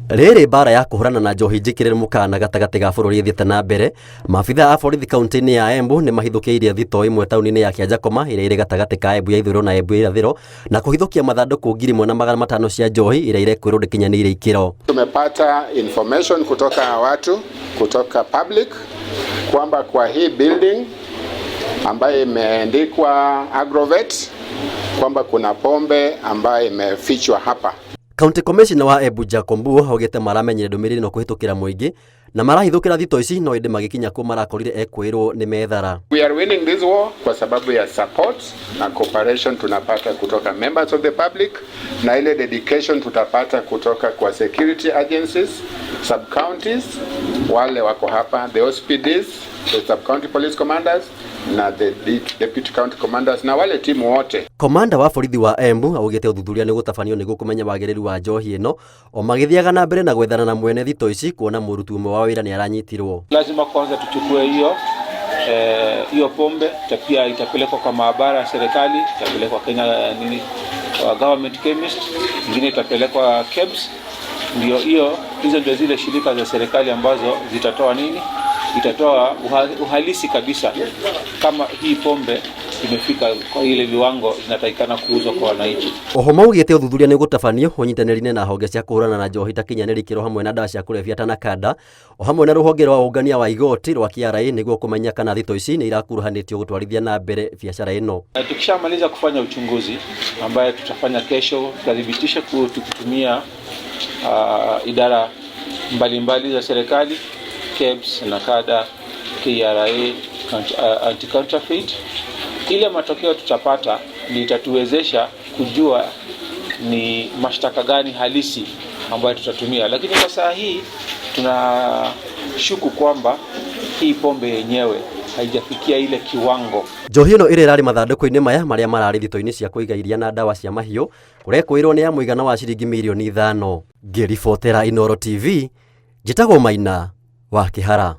Rĩrĩ mbara ya kũhũrana na njohi njĩkĩrĩre mũkana gatagatĩ ga bũrũri ĩthiĩte na mbere, maabitha a borithi kaunti-inĩ ya Embu nĩ mahithũkĩirie thitoo ĩmwe taũni-inĩ ya Kĩanjakoma ĩrĩa ĩrĩ gatagatĩ ka Embu ya ithũĩro na Embu ya irathĩro na kũhithũkia mathandũkũ 1,500 cia njohi ĩrĩa irekwĩrwo ndĩkinyanĩire ikĩro. Tumepata information kutoka watu kutoka public kwamba kwa hii building ambayo imeandikwa Agrovet kwamba kuna pombe ambayo imefichwa hapa. County Commissioner wa Embu Jack Ombuo augĩte maramenyire ndũmĩrĩri ĩno kũhĩtũkĩra mũingĩ na marahithũkĩra thitoo ici no ĩndĩ magĩkinya kuo marakorire ekwĩrwo nĩ methara. We are winning this war kwa sababu ya support na cooperation tunapata kutoka members of the public na ile dedication tutapata kutoka kwa security agencies, sub counties, wale wako hapa, the OCPDs, the sub county police commanders na the deputy county commanders na wale timu wote. Komanda wa borithi wa Embu augĩte ũthuthuria nĩ gũtabanio nĩguo kũmenya wagĩrĩru wa njohi ĩno o magĩthiaga na mbere na gwethana na mwene thitoo ici kuona mũruti ũmwe wa wĩra nĩ aranyitirwo. Lazima kwanza tuchukue hiyo hiyo pombe pia itapelekwa kwa maabara ya serikali, itapelekwa Kenya nini kwa government chemist, ingine itapelekwa KEBS. Ndio hiyo, hizo ndio zile shirika za serikali ambazo zitatoa nini, itatoa uhalisi kabisa kama hii pombe imefika kwa ile viwango zinatakikana kuuzwa kwa wananchi. Oho maugĩte ũthuthuria nĩ ũgũtabanio ũnyitanĩri-inĩ na honge cia kũhũrana na njohi ta kinyanĩri ikĩro hamwe na ndawa cia kũrebia ta NACADA o hamwe na rũhonge rwa ũngania wa igoti rwa KRA nĩguo kũmenya kana thitoo ici nĩ irakuruhanĩtio gũtwarithia na mbere biacara ĩno. Tukishamaliza kufanya uchunguzi ambaye tutafanya kesho, tutathibitisha tukitumia idara mbalimbali za serikali KEBS, NACADA, KRA, anti-counterfeit. Ile matokeo tutapata ni itatuwezesha kujua ni mashtaka gani halisi ambayo tutatumia, lakini kwa saa hii tunashuku kwamba hii pombe yenyewe haijafikia ile kiwango. Njohi ĩno ĩrĩa ĩrarĩ mathandũkũ-inĩ maya marĩa mararĩ thitoo-inĩ cia kũiga iria na ndawa cia mahiũ kũrekwĩrwo nĩ ya mũigana wa ciringi mirioni 5. Ngĩribotera Inooro TV, njĩtagwo Maina wa Kĩhara.